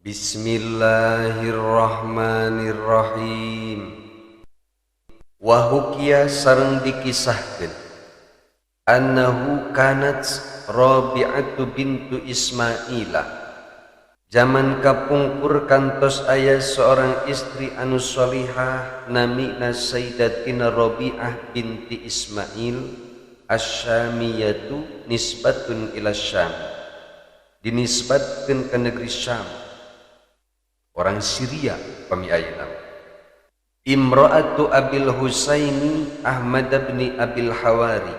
Bismillahirrahmanirrahim. Wa hukiya sareng dikisahkeun annahu kanat Rabi'atu bintu Ismaila. Zaman kapungkur kantos aya seorang istri anu sholihah namina Sayyidatina Rabi'ah binti Ismail asy-Syamiyatu nisbatun ila Syam. Dinisbatkeun ka negeri Syam. Orang Syria pami ayeuna. Imra'atu Abil Husaini Ahmad bin Abil Hawari.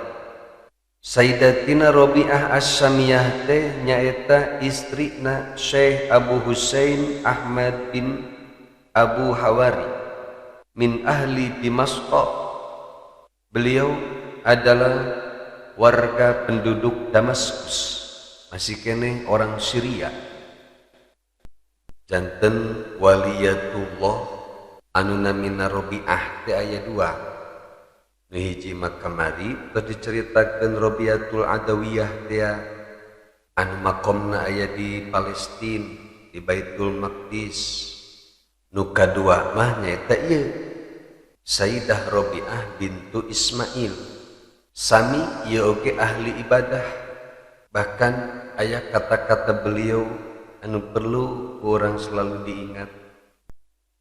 Sayyidatina Rabi'ah Asy-Syamiyah teh nyaeta istrina Syekh Abu Husain Ahmad bin Abu Hawari min ahli Dimasq. Beliau adalah warga penduduk Damaskus, masih keneh orang Syria. Janten waliyatullah anu namina Rabi'ah teh aya dua. Nu hiji mah kamari teh diceritakeun Rabi'atul Adawiyah teh anu makomna aya di Palestina di Baitul Maqdis. Nu kadua mah nyaeta ieu Sayyidah Rabi'ah bintu Ismail. Sami ieu oge ahli ibadah. Bahkan aya kata-kata beliau anu perlu orang selalu diingat.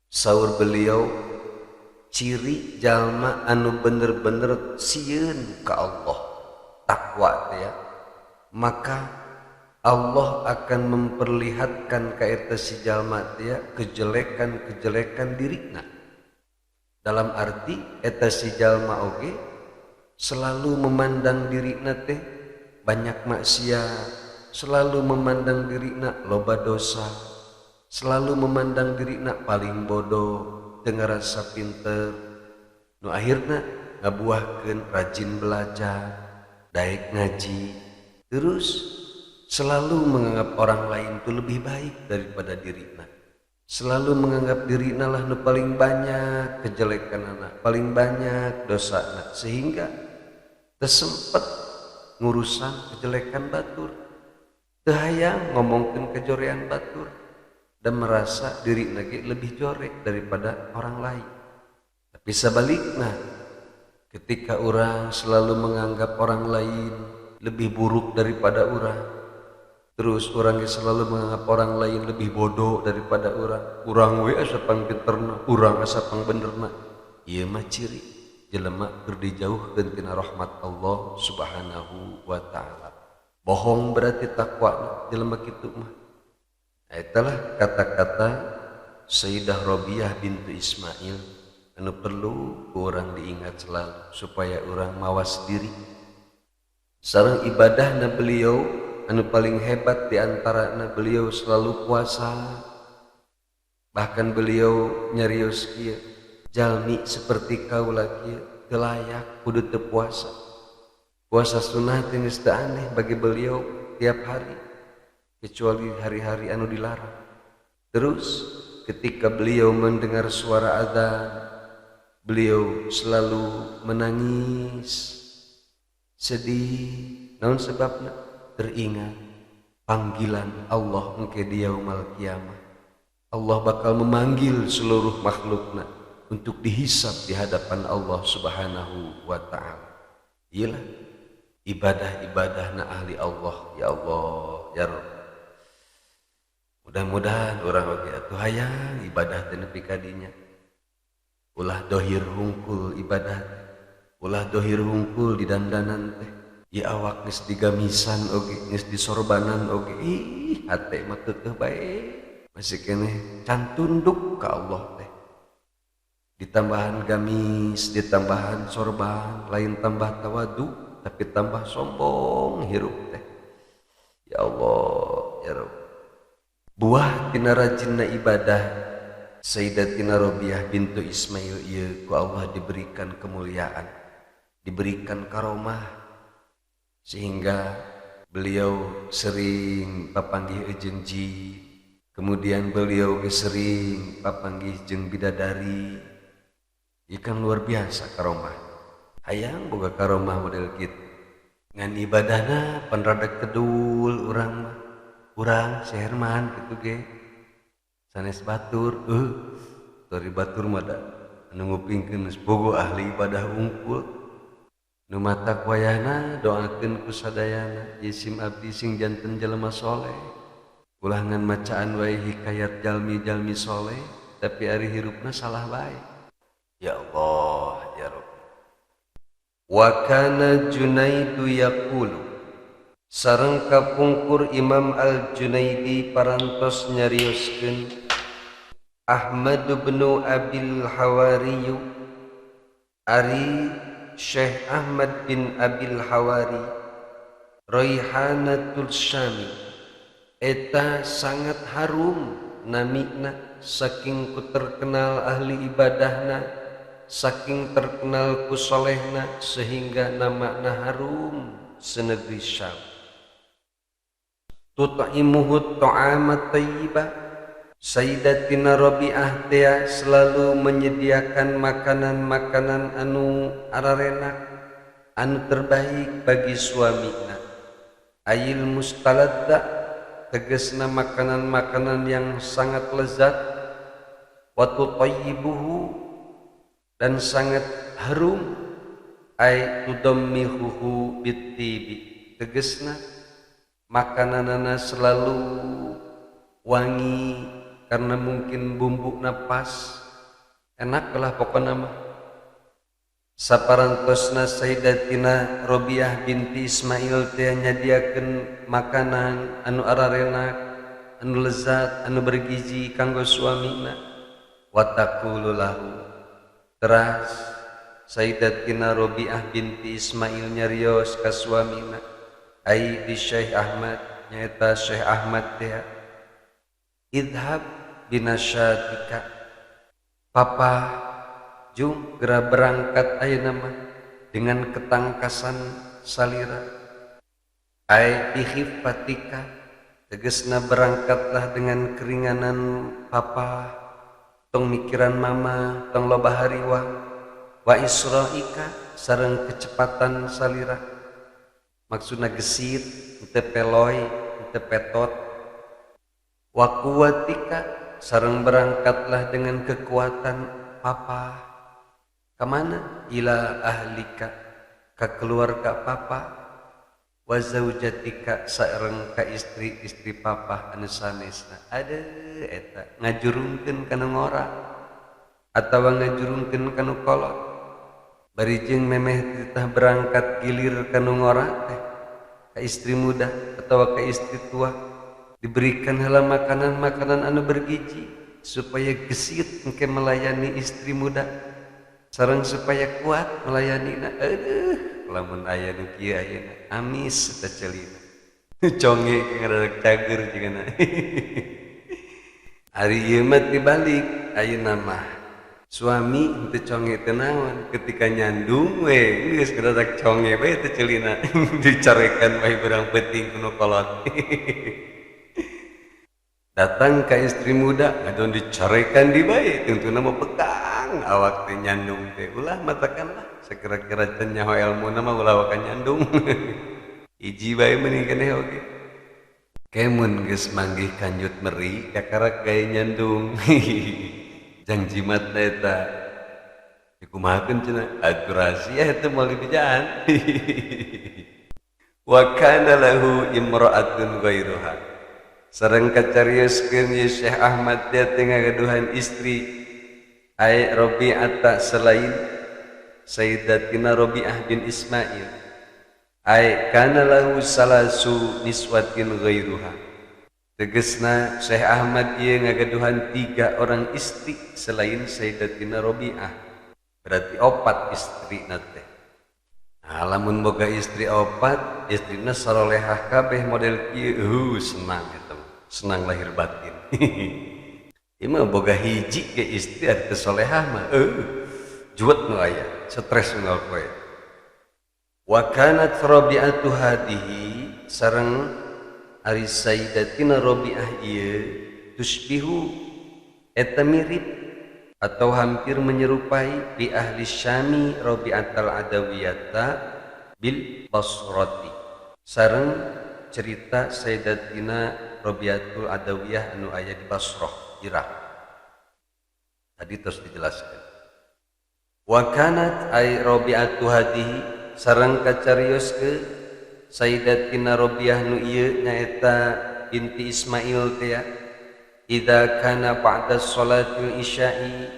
Saur beliau, ciri jalma anu bener-bener sieun ka Allah, takwa teh ya, maka Allah akan memperlihatkan ka eta si jalma teh ya kejelekan-kejelekan dirina. Dalam arti eta si jalma oge selalu memandang dirina teh banyak maksiat, selalu memandang dirina loba dosa, selalu memandang dirina paling bodoh, teu ngarasa pinter. Nu akhirna ngabuahkeun rajin belajar, daek ngaji, terus selalu menganggap orang lain itu lebih baik daripada dirina. Selalu menganggap dirina lah nu paling banyak kejelekanana, paling banyak dosana, sehingga teu sempet ngurusan kejelekan batur. Teu hayang ngomongkeun kejorean batur dan merasa diri lagi lebih jorek daripada orang lain. Tapi sebaliknya, ketika orang selalu menganggap orang lain lebih buruk daripada orang, terus orang selalu menganggap orang lain lebih bodoh daripada orang, urang we asa pangpinterna, urang asa pangbenerna, ieu mah ciri jelema keur dijauhkeun tina rahmat Allah Subhanahu wa taala. Bohong berarti takwa jelema kitu mah. Itulah kata-kata Sayyidah Rabi'ah bintu Ismail anu perlu orang diingat selalu supaya orang mawas diri. Sareng ibadahna beliau anu paling hebat di antarana beliau selalu puasa. Bahkan beliau nyarios kieu, jalmi seperti kaula kieu teu layak kudu teu puasa. Puasa sunnah teh geus teu aneh bagi beliau tiap hari, kecuali hari-hari anu dilarang. Terus ketika beliau mendengar suara azan, beliau selalu menangis, sedih. Naon sebabna? Teringat panggilan Allah engke di yaumul kiamah. Allah bakal memanggil seluruh makhlukna untuk dihisab di hadapan Allah Subhanahu wa taala. Iyalah ibadah-ibadahna ahli Allah. Ya Allah, ya Rabb. Mudah-mudahan orang oge atuh hayang ibadah teh nepi ka dinya. Ulah dohir hungkul ibadah, ulah dohir hungkul di dandanan teh. Ya awak geus digamisan oge, geus disorbanan oge, ih hate mah keukeuh bae. Masih keneh can tunduk ka Allah teh. Ditambahan gamis, ditambahan sorban, lain tambah tawadu, tapi tambah sombong hirup teh. Ya Allah, ya Rabb. Buah tina rajinna ibadah Sayyidatina Rabi'ah bintu Ismail ieu ku Allah diberikan kemuliaan, diberikan karomah, sehingga beliau sering papanggih jeung jin, kemudian beliau sering papanggih jeung bidadari. Ieu kan luar biasa karomah. Hayang boga karomah model kitu. Ngan ibadahna pan rada kedul urang mah. Urang si Herman kitu ge. Sanes batur, dari batur mah da anu ngupingkeun geus bogo ahli ibadah unggul. Nu matak wayahna doakeun ku sadayana jisim abdi sing janten jelema soleh. Ulah ngan macaan wae hikayat jalmi-jalmi soleh tapi ari hirupna salah bae. Ya Allah ya Rabbi. Wa kana Junaidu yaqulu sareng kapungkur Imam Al-Junaidi parantos nyarioskeun Ahmad bin Abil Hawari ari Syekh Ahmad bin Abil Hawari Raihanatul Syami eta sangat harum namina saking ku terkenal ahli ibadahna saking terkenal ku solehna sehingga namana harum senegeri Syam. Tut'imuhu ta'ama tayyiba Sayyidatina Rabi'ah tea selalu menyediakan makanan-makanan anu ararenak anu terbaik bagi suamina. Ayil mustaladda tegasna makanan-makanan yang sangat lezat, wa tutayyibuhu dan sangat harum, ay tudammihuhu bittibi tegasna makananana selalu wangi karena mungkin bumbu napas enak lah pokokna mah. Saparantosna Sayyidatina Rabi'ah binti Ismail teh nyadiakeun makanan anu ararenak anu lezat anu bergizi kanggo suamina. Wa taqulu lahu teras Sayyidatina Rabi'ah binti Ismail nyarios ka suamina ai di Syekh Ahmad nyaeta Syekh Ahmad teh idhab binasyatika papa jung gera berangkat ayeuna mah dengan ketangkasan salira ai bikhifatika tegasna berangkatlah dengan keringanan papa tong mikiran mama tong loba hariwang wa israika sareng kecepatan salira maksudna gesit teu peloy teu petot wa quwwatika sareng berangkatlah dengan kekuatan papa kemana ila ahlika ka keluarga papa wa zaujatika sareng ka istri-istri papa anu sanesna. Aduh eta ngajurungkeun kana ngora atawa ngajurungkeun kana kolot bari jeung memeh titah berangkat gilir kana ngora teh ka istri muda atawa ka istri tua diberikan heula makanan-makanan anu bergizi supaya gesit engke melayani istri muda sareng supaya kuat melayani. Aduh lamun aya nu kieu ayeuna amis eta celina conge ngaradak cager jigana. Ari ieu mah tibalik ayeuna mah suami henteu conge teu naon ketika nyandung we geus ngaradak conge bae teh celina dicarekan bae berang peuting ku nu kolot. Datang ke istri muda ngadon dicarekan di bae tungtuna mah pegang awak teh nyandung teh ulah matakanlah sakira-kira can nyaho elmuna mah ulah wakan nyandung. Hiji bae mending keneh oge kemun geus manggih kanjut meri kakarak gae nyandung. Jang jimat eta dikumahakeun cenah aturasi eta moal dibejaan. Wa kana lahu imra'atun ghairuha sareng kacarioskeun ye Syekh Ahmad teh ngagaduhan istri ai Rabi'ata selain Sayyidatina Rabi'ah bin Ismail ai kana lahu salasu niswatin ghairuha tegasna Syekh Ahmad ieu ngagaduhan 3 orang istri selain Sayyidatina Rabi'ah berarti 4 istrina teh. Nah, lamun boga istri 4 istrina sarolehah kabeh model kieu senang eta senang lahir batin. Ieu mah boga hiji ge istri ari teu solehah mah juwet nu aya stres unggal poe. Wa kanat Rabi'atu hadihi sareng ari Sayyidatina Rabi'ah ieu tusbihu eta mirip atau hampir menyerupai bi ahli Syami Rabi'atal Adawiyata bil Basrati sareng cerita Sayyidatina Rabi'atul Adawiyah anu aya di Basrah hijrah. Tadi terus dijelaskan. Wa kanat ay Rabi'atu hadihi sareng kacarios ke Sayyidatina Rabi'ah nu ieu nyaeta binti Ismail teh idza kana ba'da sholatil isya'i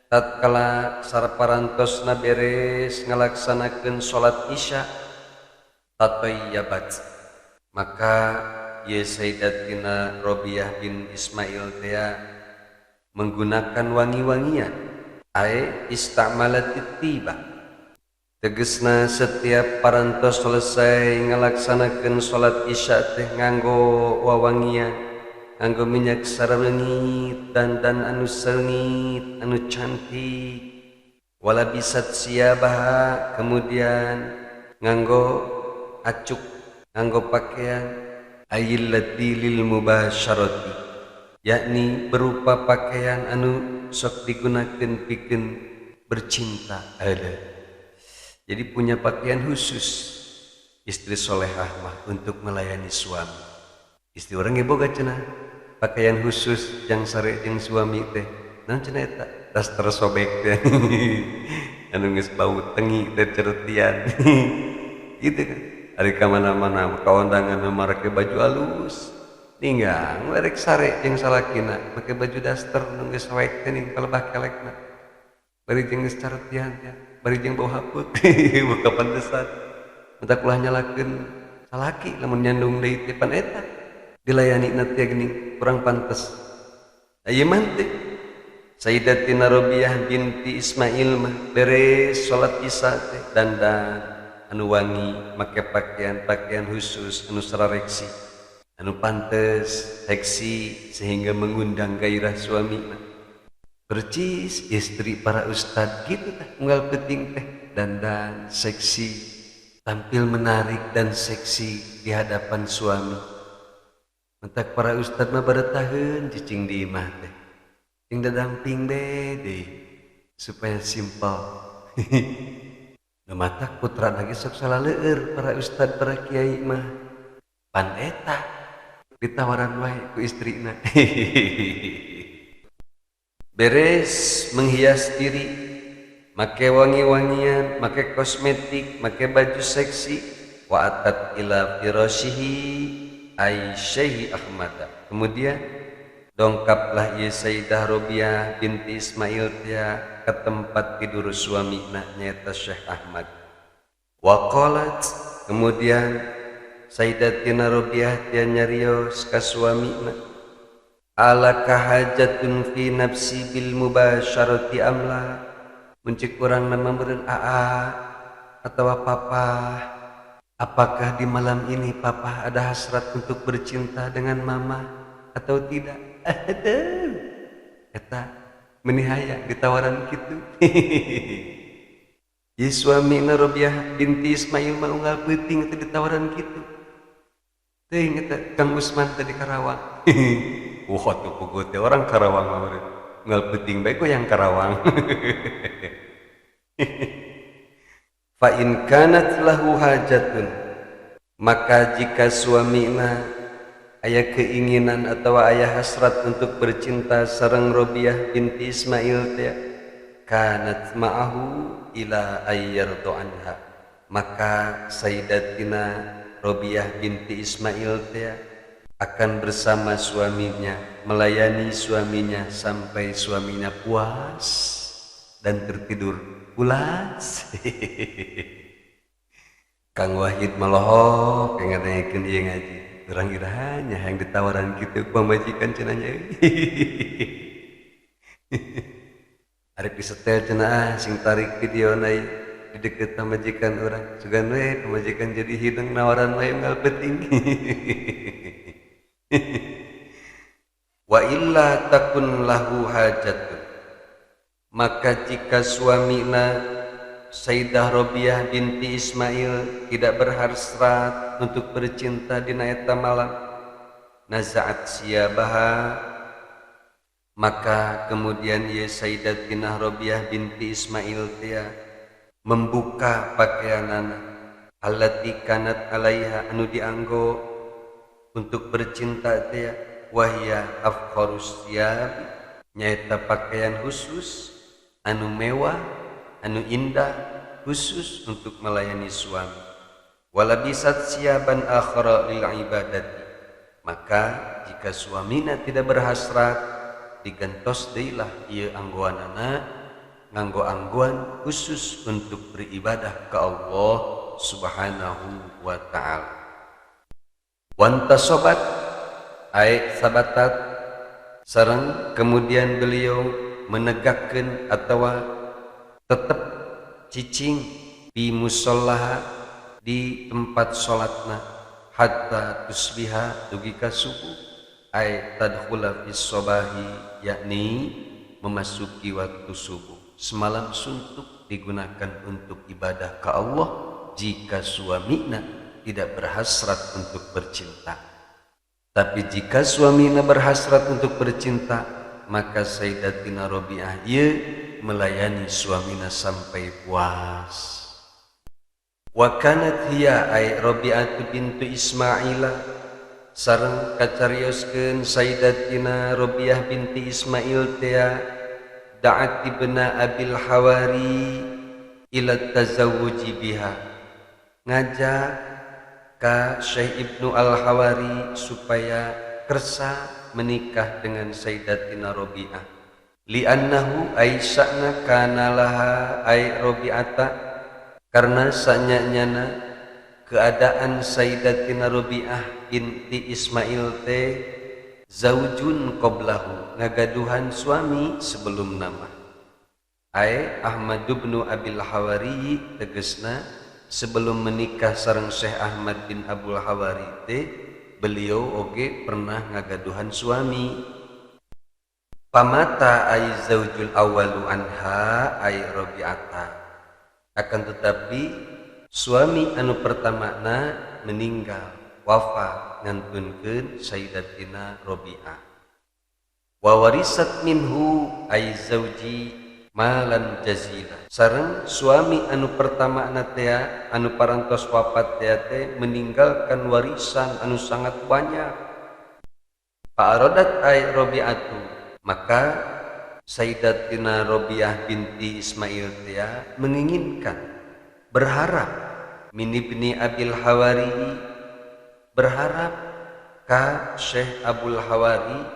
tatkala sarparantosna beres ngalaksanakeun salat isya tatayyabat maka ye Sayyidatina Rabi'ah bin Ismail teh menggunakan wangi-wangian ae istamalat tiba tegesna setiap parantos selesai ngalaksanakeun salat isya teh nganggo wawangian, nganggo minyak saraleungit, dandan anu seungit, anu cantik, wala bisat siabaha, kemudian nganggo acuk, nganggo pakaian ayillati lil mubasyarati, yakni berupa pakaian anu sok digunakeun pikeun bercinta ada. Jadi punya pakaian khusus istri solehah mah untuk melayani suami. Istri orang ge boga cenah pakaian khusus jang sare jeung suami teh. Naon cenah eta? Daster sobek teh. Anu geus bau tengi teh ceretian. Gitu kan. Ari ka mana-mana ka undangan make baju alus. Ninggang rek sare jeung salakina make baju daster nu geus soek teh ning palebah kelekna. Bari jeung geus caretian teh. Bari jeung bau hapuk buka pantesan mentak ulah nyalakeun salaki lamun nyandung deui teh pan eta dilayani na teh geuning kurang pantes. Ieu mah teh Sayyidatina Rabi'ah binti Ismail mah beres salat isya teh dandan anu wangi make pakaian-pakaian khusus anu sarareksi anu pantes seksi sehingga mengundang gairah suamina. Percis istri para ustad gitu teh unggal penting teh dandan seksi, tampil menarik dan seksi di hadapan suami. Mentak para ustad mah baretaheun cicing di imah teh jeung dadamping deui supaya simpel. Nu matak putra lagi sok salaleueur para ustad para kiai mah pan eta ditawaran wae ku istrina. Beres menghias diri, make wangi-wangian, make kosmetik, make baju seksi, wa atat ila firashihi ay Syekh Ahmad. Kemudian dongkaplah ye Sayyidah Rabi'ah binti Ismail tia ke tempat tidur suamina nyaeta Syekh Ahmad. Wa qalat, kemudian Sayyidatina Rabi'ah tia nyarios ka suamina, alaka hajatun fi nafsi bil mubasyarati amla, muncik urang nama meureun aa atawa papa, apakah di malam ini papa ada hasrat untuk bercinta dengan mama atau tidak? Aduh, eta meni hayang ditawaran kitu. Ye suamina Rabi'ah binti Ismail mah unggal peuting teh ditawaran kitu. Teuing eta Kang Usman teh di Karawang. Wah tuh puguh teh orang Karawang mah meureun. Unggal peuting bae goyang Karawang. Fa in kanat lahu hajatun, maka jika suamina aya keinginan atau aya hasrat untuk bercinta sareng Rabi'ah binti Ismail teh, kanat ma'ahu ila ayyardu anha, maka Sayyidatina Rabi'ah binti Ismail teh akan bersama suaminya, melayani suaminya sampai suaminya puas dan tertidur pulas. Kang Wahid melohok ngadangekeun ieu ngaji. Urang irahanya yang ditawaran kitu pamajikan cenah nya. Arek disetel cenah sing tarik videona di deket pamajikan urang. Sugan we pamajikan jadi hidung nawaran wae unggal peuting. Wa illa takun lahu hajatun, maka jika suamina Sayyidah Rabi'ah binti Ismail tidak berhasrat untuk bercinta dina eta malam, nazaat siyabaha, maka kemudian ye Sayyidatina Rabi'ah binti Ismail tia membuka pakaianana allati kanat alaiha anu dianggo untuk bercinta tia, Wahya afkharus thiyab nyaeta pakaian khusus anu mewah anu indah khusus untuk melayani suami. Walabisat siaban akhara lil ibadati, maka jika suamina tidak berhasrat digentos deuilah ieu anggoanana nganggo anggoan khusus untuk beribadah ke Allah Subhanahu wa ta'ala. Wantasobat ai sabatat sareng kemudian beliau menegakkan atau tetap cicing di musollaha di tempat salatna hatta tusbiha dugi ka subuh ai tadkhula fis sobahi yakni memasuki waktu subuh. Semalam suntuk digunakan untuk ibadah ke Allah jika suamina tidak berhasrat untuk bercinta. Tapi jika suamina berhasrat untuk bercinta, maka Sayyidatina Rabi'ah ieu melayani suamina sampai puas. Wa kanat hiya ay Rabi'atu bintu Ismaila sareng kacarioskeun Sayyidatina Rabi'ah binti Ismail tea da'at ibna Abil Hawari ila tazawuji biha, ngajak ka Syekh Ibnu Al-Hawari supaya kersa menikah dengan Sayyidatina Rabi'ah. Li'annahu aisya'na kana laha ay Rabi'ata, karena sanyanyana keadaan Sayyidatina Rabi'ah binti Ismail teh zaujun qablahu, ngagaduhan suami sebelum nama. Ai Ahmad bin Abil Hawari tegesna sebelum menikah sareng Syekh Ahmad bin Abul Hawari teh beliau oge pernah ngagaduhan suami. Pamata ai zaujul awalu anha ai Rabi'ata, akan tetapi suami anu pertamana meninggal wafat ngantunkeun Sayyidatina Rabi'ah. Wa warisat minhu ai zauji malan jazila, sareng suami anu pertama tea anu parantos wafat tea teh meninggalkan warisan anu sangat banyak. Fa'aradat ai Rabi'atu, maka Sayyidatina Rabi'ah binti Ismail tea menginginkan, berharap min ibni Abil Hawari, berharap ka Syekh Abul Hawari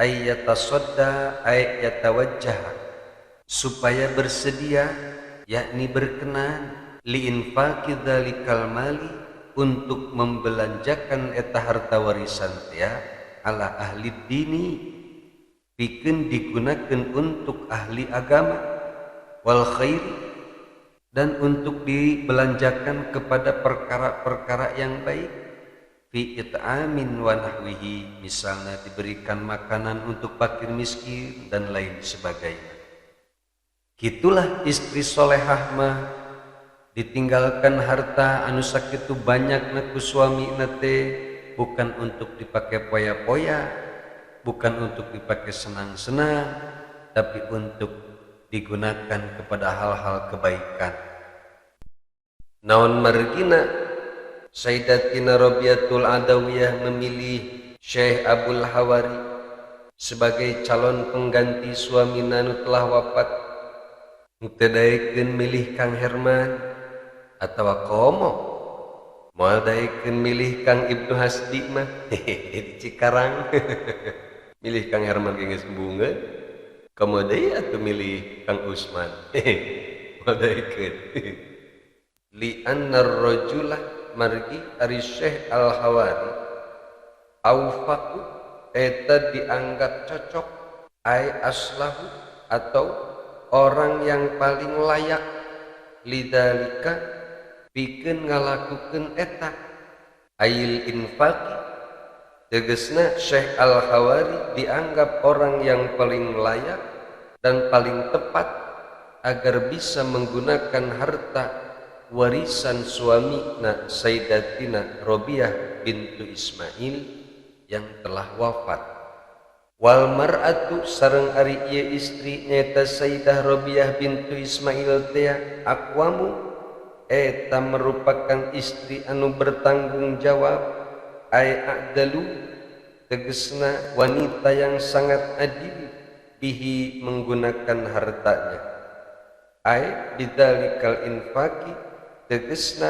ay yatasadda ay yatawajjah, supaya bersedia yakni berkenan liinfaqi dzalikal mali untuk membelanjakan eta harta warisan tea ala ahli dini, pikeun digunakan untuk ahli agama wal khairi, dan untuk dibelanjakan kepada perkara-perkara yang baik, fi it'amin wa nahwihi, misalnya diberikan makanan untuk fakir miskin dan lain sebagainya. Gitulah istri solehah mah, ditinggalkan harta anu sakitu banyak ku suami teh bukan untuk dipakai poya-poya, bukan untuk dipakai senang-senang, tapi untuk digunakan kepada hal-hal kebaikan. Naon margina Sayyidatina Rabi'atul Adawiyah memilih Syekh Abul Hawari sebagai calon pengganti suami nu telah wafat. Teu daekeun milih Kang Herman atawa komo, moal daekeun milih Kang Ibnu Hasdi mah di Cikarang. Milih Kang Herman ge geus bungeun, komo deui atuh milih Kang Usman. Moal daekeun. Li anna ar-rajula margi ari Syekh Al-Hawari aufaqu eta dianggap cocok ai aslahu atau orang yang paling layak lidalika pikeun ngalakukeun eta ail infaqi, tegesna Syekh Al-Hawari dianggap orang yang paling layak dan paling tepat agar bisa menggunakan harta warisan suami na Sayyidatina Rabi'ah bintu Ismail yang telah wafat. Wal mar'atu sareng ari ieu istri nyaeta Sayyidah Rabi'ah bintu Ismail teh aqwamu eta merupakan istri anu bertanggung jawab ai a'dalu tegesna wanita yang sangat adil bihi menggunakan hartanya. Ai bidzalikal infaqi tegesna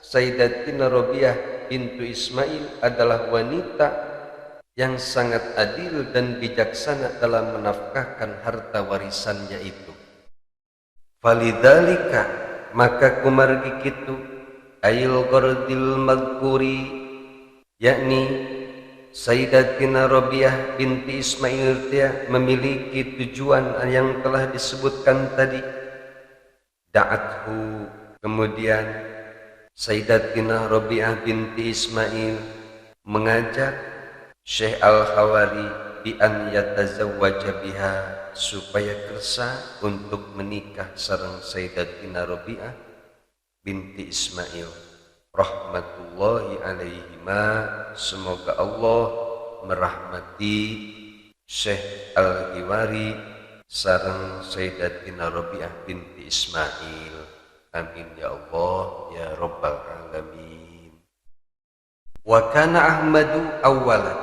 Sayyidatina Rabi'ah bintu Ismail adalah wanita yang sangat adil dan bijaksana dalam menafkahkan harta warisannya itu. Falidzalika maka kumargi kitu ail gardil madhkuri yakni Sayyidatina Rabi'ah binti Ismail tia memiliki tujuan yang telah disebutkan tadi. Da'athu kemudian Sayyidatina Rabi'ah binti Ismail mengajak Syekh Al-Hawari bi an yatazawwaja biha supaya kersa untuk menikah sareng Sayyidatina Rabi'ah binti Ismail rahmatullahi alaihima, semoga Allah merahmati Syekh Al-Hiwari sareng Sayyidatina Rabi'ah binti Ismail. Amin ya Allah ya Rabbal alamin. Wa kana Ahmadu awwalan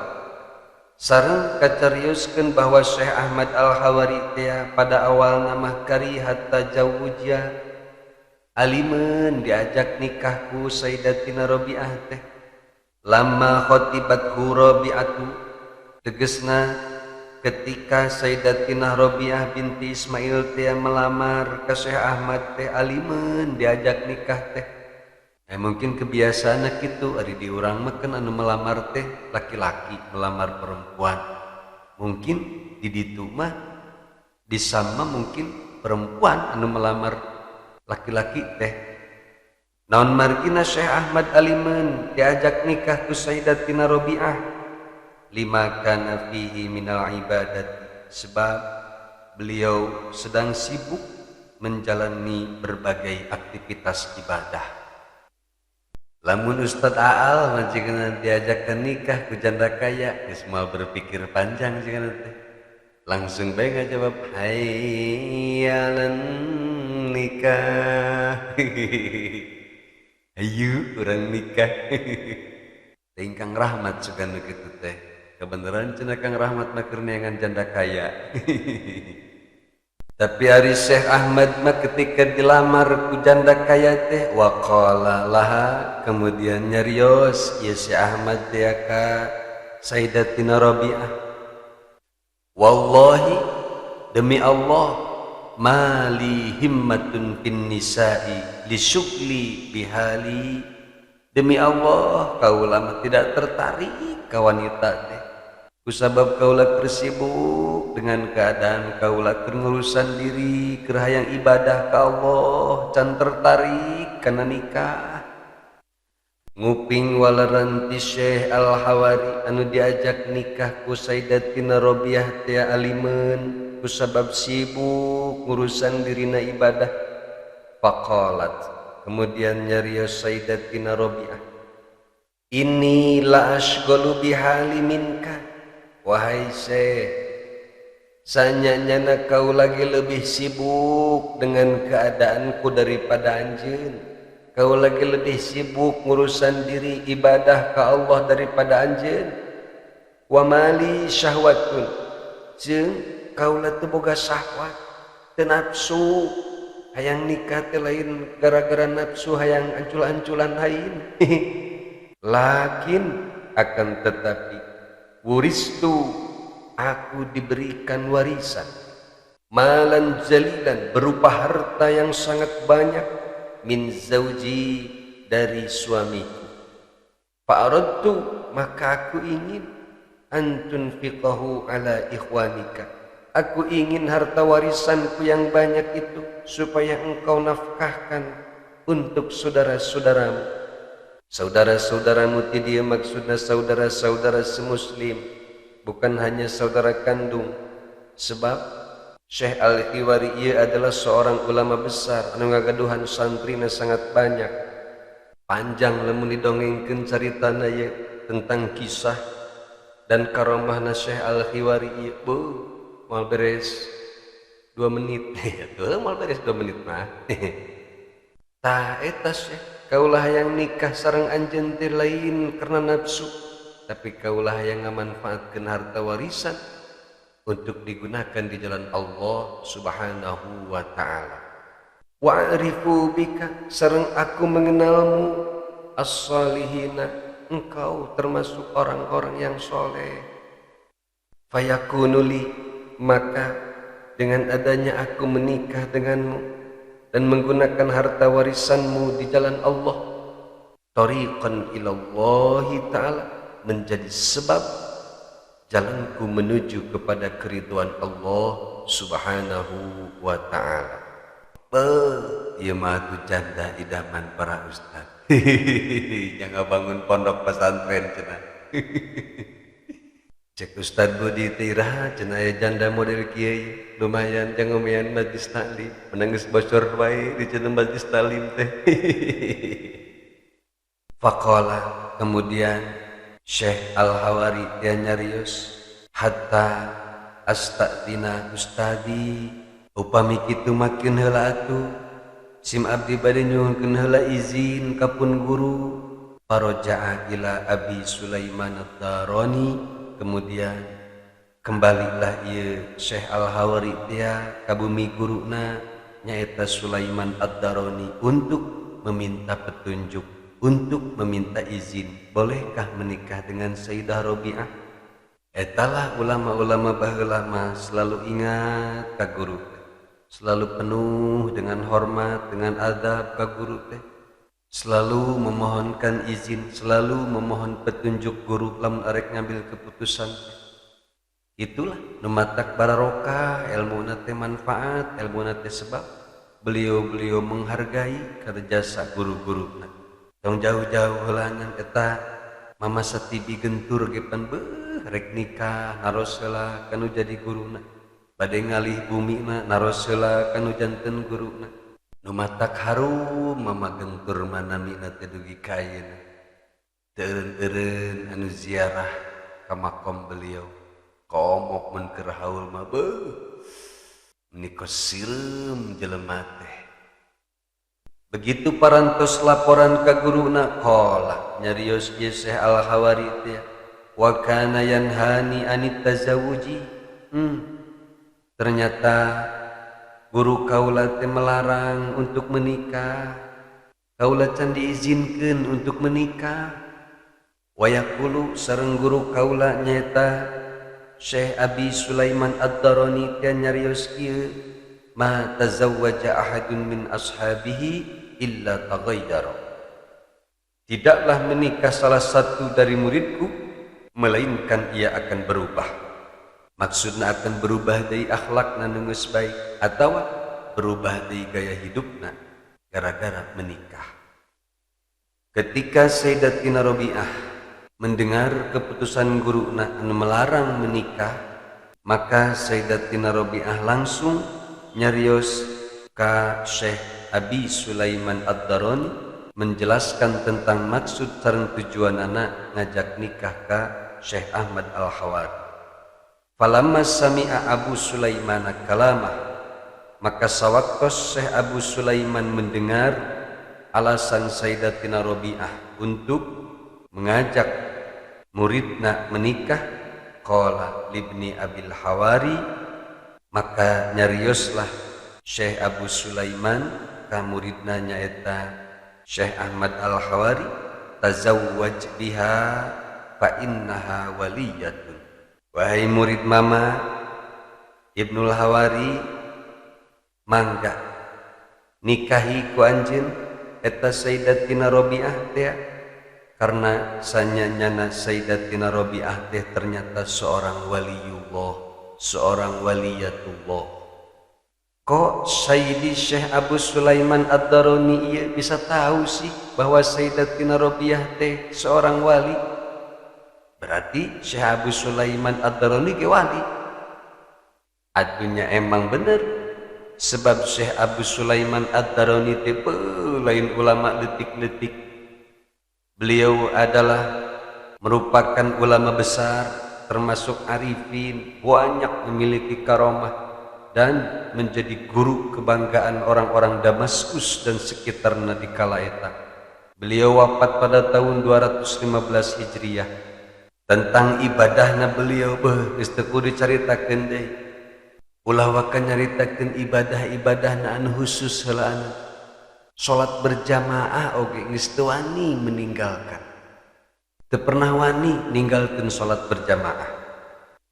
sareng kacarioskeun bahwa Syekh Ahmad Al-Hawari teh pada awal nama karihat tajawuja alimen diajak nikah ku Sayyidatina Rabi'ah teh. Lama khotibathu Rabi'atu tegesna ketika Sayyidatina Rabi'ah binti Ismail teh melamar ke Syekh Ahmad teh alimen diajak nikah teh. Mungkin kebiasaan kitu ari di urang mah kan anu melamar teh laki-laki melamar perempuan. Mungkin di ditu mah disama mungkin perempuan anu melamar laki-laki teh. Naon margina Syekh Ahmad alimen diajak nikah ku Sayyidatina Rabi'ah lima kana fihi minal ibadat, sebab beliau sedang sibuk menjalani berbagai aktivitas ibadah. Lamun Ustad Aal mah jigana diajak ke nikah ku janda kaya geus moal berpikir panjang jigana teh. Langsung bae ngajawab hayyalan nikah. Ayo urang nikah. Teh Kang Rahmat sugan nu kitu teh. Kebenaran cenah Kang Rahmat mah keur neangan janda kaya. Tapi ari Syekh Ahmad mah ketika dilamar ku janda kaya teh waqala laha kemudian nyarios ieu Syekh Ahmad teh ka Sayyidatina Rabi'ah, wallahi demi Allah mali himmatun fin nisa'i li syukli bihali, demi Allah kaula mah tidak tertarik ka wanita teh kusabab kaula keur sibuk dengan keadaan kaula keur ngurusan diri keur hayang ibadah ka Allah can tertarik kana nikah. Nguping waleran ti Syekh Al-Hawari anu diajak nikah ku Sayyidatina Rabi'ah teh alimen kusabab sibuk ngurusan dirina ibadah. Faqalat kemudian nyarios Sayyidatina Rabi'ah, inni la asghalu bihali minka, wahai Syekh, sanyanyana kau lagi lebih sibuk dengan keadaanku daripada anjeun. Kau lagi lebih sibuk ngurusan diri ibadah ke Allah daripada anjeun. Wa mali syahwatun, jeung kaula teu boga syahwat, teu nafsu hayang nikah teh lain gara-gara nafsu hayang ancul-anculan lain. Lakin akan tetapi wuristu, aku diberikan warisan malan jalilan berupa harta yang sangat banyak min zauji dari suamiku. Fa'aradtu maka aku ingin antun fiqahu ala ikhwanika, aku ingin harta warisanku yang banyak itu supaya engkau nafkahkan untuk saudara-saudaramu. Saudara-saudaramu tidak maksudnya saudara-saudara semuslim, bukan hanya saudara kandung. Sebab Syekh Al-Hiwari ia adalah seorang ulama besar anu ngagaduhan santrina sangat banyak. Panjang lamun didongengkeun caritana ieu tentang kisah dan karomahna Syekh Al-Hiwari ieu, beuh moal beres 2 menit. Tuh moal beres 2 menit mah. Tah eta Syekh kaulah yang nikah sareng anjeun teh lain karena nafsu, tapi kaulah yang ngamanfaatkeun harta warisan untuk digunakan di jalan Allah Subhanahu wa ta'ala. Wa'rifu bika, sareng aku mengenalmu, as-salihina, engkau termasuk orang-orang yang soleh. Fayakunuli, maka dengan adanya aku menikah denganmu dan menggunakan harta warisanmu di jalan Allah, tariqan ilallahi ta'ala, menjadi sebab jalanku menuju kepada keriduan Allah Subhanahu wa ta'ala. Ieu mah atuh janda idaman para ustad. Jangan bangun pondok pesantren cenah. Cek Ustad Budi teh iraha cenah aya janda model kieu, lumayan jang ngomean majlis taklim, menangis bocor wae di cenah majlis taklim teh. Faqala, kemudian Syekh Al-Hawari dia nyarios, hatta astadina ustadi, upami kitu makin heula atuh sim abdi bade nyuhunkeun heula izin ka pun guru. Paraja'a ila Abi Sulaiman Ad-Darani, kemudian kembalilah ieu Syekh Al-Hawari dia ka bumi guruna nyaeta Sulaiman Ad-Darani untuk meminta petunjuk, untuk meminta izin, bolehkah menikah dengan Sayyidah Robiah. Etalah ulama-ulama baheula mah selalu ingat ka guru, selalu penuh dengan hormat, dengan adab ka guru teh, selalu memohonkan izin, selalu memohon petunjuk guru lamun arek ngambil keputusan. Itulah nu matak barokah, ilmuna teh manfaat, ilmuna teh sebab beliau-beliau menghargai karena jasa guru-guruna. Tong jauh-jauh heulangan eta Mama Satibi gentur ge pan beuh rek nikah naros heula kanu jadi guruna, bade ngalih bumina naros heula kanu janten guruna. Nu matak harum Mama Gentur manamina teh dugi ka ayeuna. Teu eureun-eureun anu ziarah ka makom beliau. Komok mun keur haul mah beuh meuni kos sireum jelema teh. Begitu parantos laporan ka guruna, qala nyarios ieu Syekh Al-Hawari teh, wa kana yanhani anit tazawuji. Ternyata guru kaula teh melarang untuk menikah. Kaula can diizinkeun untuk menikah. Wa yaqulu, sareng guru kaula nyaeta Syekh Abi Sulaiman Ad-Darani teh nyarios kieu, ma tazawwaja ahadun min ashabihi illa taghayyara. Tidaklah menikah salah satu dari muridku melainkan ia akan berubah. Maksudna akan berubah dari akhlakna nu geus baik atau berubah dari gaya hidupna gara-gara menikah. Ketika Sayyidatina Robiah mendengar keputusan guruna anu melarang menikah, maka Sayyidatina Robiah langsung nyarios ka Syekh Abi Sulaiman Ad-Darani menjelaskan tentang maksud sareng tujuan anak ngajak nikah ka Syekh Ahmad Al-Hawari. Falamma sami'a Abu Sulaiman kalamah, maka sawaktos Syekh Abu Sulaiman mendengar alasan Sayyidatina Robiah untuk mengajak muridna menikah, qala libni Abil Hawari, maka nyarioslah Syekh Abu Sulaiman ka muridna nyaeta Syekh Ahmad Al-Hawari, tazawwaj biha fa innaha waliyatun. Wahai murid mama Ibnul Hawari, mangga nikahi ku anjeun eta Sayyidatina Robiah teh, karena sanyanyana Sayyidatina Robiah teh ternyata seorang waliyullah, seorang waliyatullah. Kok Sayyidi Syekh Abu Sulaiman Ad-Darani ieu bisa tahu sih bahwa Sayyidatina Robiah teh seorang wali? Berarti Syekh Abu Sulaiman Ad-Darani ge wali. Atunya emang bener, sebab Syekh Abu Sulaiman Ad-Darani teh lain ulama letik-letik. Beliau adalah merupakan ulama besar, termasuk arifin, banyak memiliki karomah dan menjadi guru kebanggaan orang-orang Damaskus dan sekitarnya di kala eta. Beliau wafat pada tahun 215 Hijriah. Tentang ibadahna beliau beuh geus teu kudu dicaritakeun deui. Ulah waka nyaritakeun ibadah-ibadahna anu khusus heulaan. Salat berjamaah oge geus teu wani meninggalkan. Teu pernah wani ninggalkeun salat berjamaah.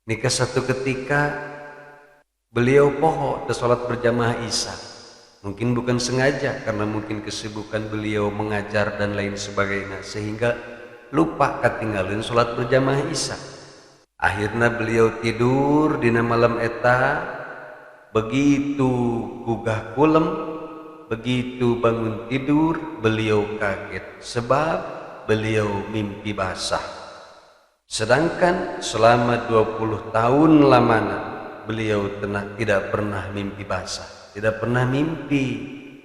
Nika satu ketika beliau poho teu salat berjamaah Isya. Mungkin bukan sengaja karena mungkin kesibukan beliau mengajar dan lain sebagainya sehingga lupa ketinggalan salat berjamaah Isya. Akhirnya beliau tidur dina malam eta, begitu gugah kulem, begitu bangun tidur beliau kaget sebab beliau mimpi basah. Sedangkan selama 20 tahun lamana beliau tidak pernah mimpi basah, tidak pernah mimpi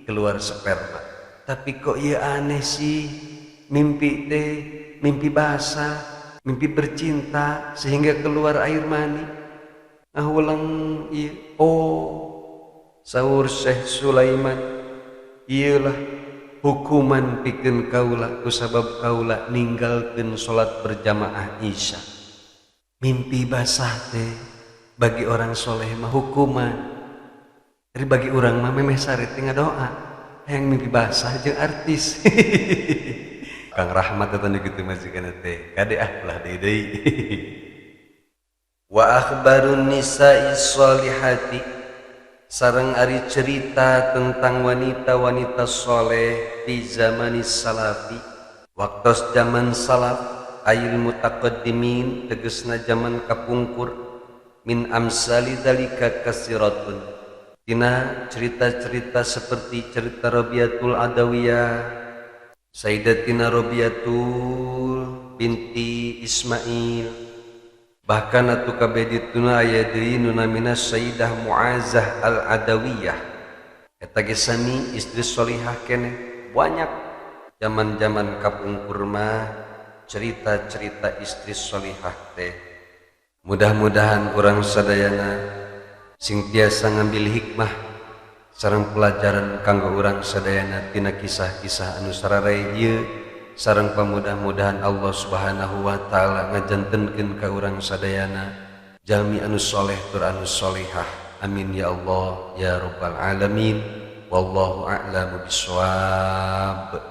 keluar sperma. Tapi kok ya aneh sih, mimpi teh, mimpi basah, mimpi bercinta sehingga keluar air mani. Ah ulang iya. Oh, saur Syekh Sulaiman, iyalah hukuman pikeun kaula kusabab kaula ninggalkeun salat berjamaah Isya. Mimpi basah teh bagi orang soleh mah hukuman. Jadi bagi orang mah memeh sare teh ngadoa hayang mimpi basah jeung artis. Kang Rahmat eta nu kitu mah jigana teh. Kade ah ulah deui deui. Wa akhbarun nisa'i sholihati, sareng ari cerita tentang wanita-wanita soleh di zamani salafi, waktos zaman salaf ayil mutaqaddimin tegesna zaman kapungkur, min amsali dalika kasiratun, tina cerita-cerita seperti cerita Rabiatul Adawiyah, Sayyidatina Rabiatul binti Ismail, bahkan atuh kabeh dituna aya deui nu namina Sayyidah Muazah Al-Adawiyah. Eta ge sami istri sholihah keneh. Banyak zaman-zaman kapungkur mah cerita-cerita istri sholihah teh. Mudah-mudahan urang sadayana sing tiasa ngambil hikmah sareng pelajaran kanggo urang sadayana tina kisah-kisah anu sararay ieu, sareng pamudah-mudahan Allah Subhanahu wa taala ngajantenkeun ka urang sadayana jalmi anu soleh tur anu solehah. Amin ya Allah ya rabbal alamin. Wallahu a'lamu bissawab.